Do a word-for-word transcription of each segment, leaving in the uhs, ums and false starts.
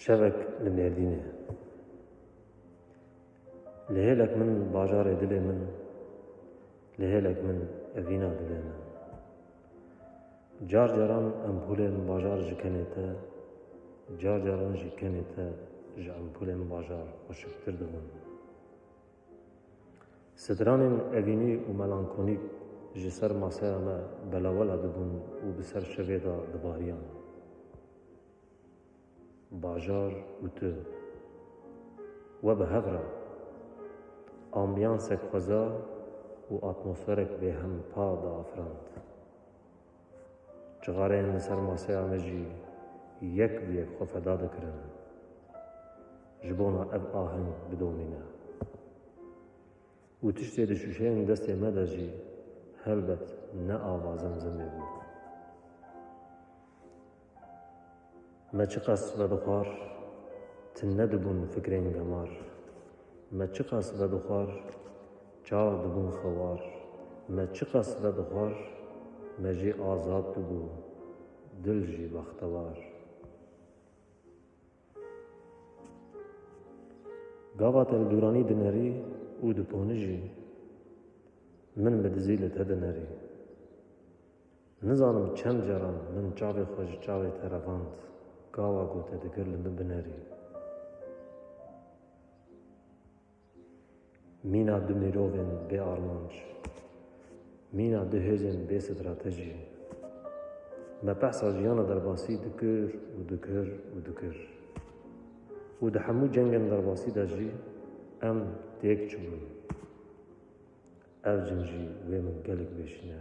Şevek li Mêrdînê. Li hêlek min bajarê dilê min, li hêlek min evîna dilê min. Car caran empûlên bajar ji kenê te, car caran jî kenê te ji empûlên bajar xweşiktir dibûn. Stranên evînî û melankolîk ji ser maseya me belawela dibûn û bi ser şevê de dibariyan. Bajar û tu. We bi hev re ambiyansek xweza û atmosferek bêhempa diafirand. Cixareyên li ser maseya me jî yek bi yek xwe feda dikirin, ji bona ev aheng bidomîne. Û tiştê di şûşeyên destê me de jî helbet ne ava zemzemê bû. Me çiqas vedixwar, tune dibûn fikrên gemar. Me çiqas vedixwar, çav dibûn xewar. Me çiqas vedixwar, me jî azad dibû, dil jî bextewar. Gava te li dûranî dinerî û diponijî, min bi dizî li te dinerî. Nizanim çend caran min çavê xwe ji çavê te revand, gava ku te dikir li min binerî. Mîna du mirovên bê armanc, mîna du hêzên bê stratejî. Me behsa jiyana derbasî dikir û dikir û dikir. Û di hemû cengên derbasî de jî em têk çûbûn. Ev cem jî wê min gelek bêşîne,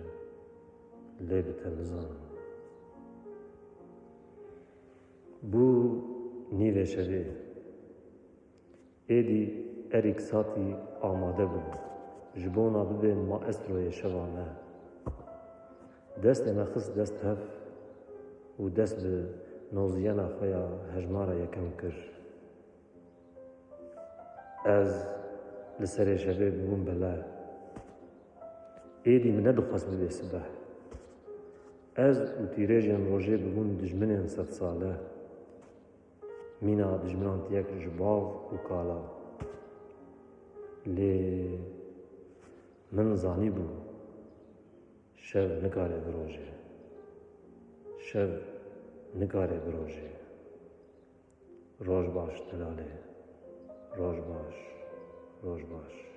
lê bi te nizanim. Bû nîvê şevê. Êdî Erîk Satî amade bû, ji bona bibe maestroyê şeva me. Destê me xist dest hev û dest bi noziyena xwe ya hejmara yekem kir. Ez li serê şevê bûbûm bele. Êdî min nedixwest bibe sibeh. Ez û tîrêjên rojê bûbûn dijminên sedsale. Mîna dijminantiyek ji bav û kala. Lê min zanîbû, şev nikare birojê. Şev nikare birojê. Roj baş delalê. Roj baş. Roj baş.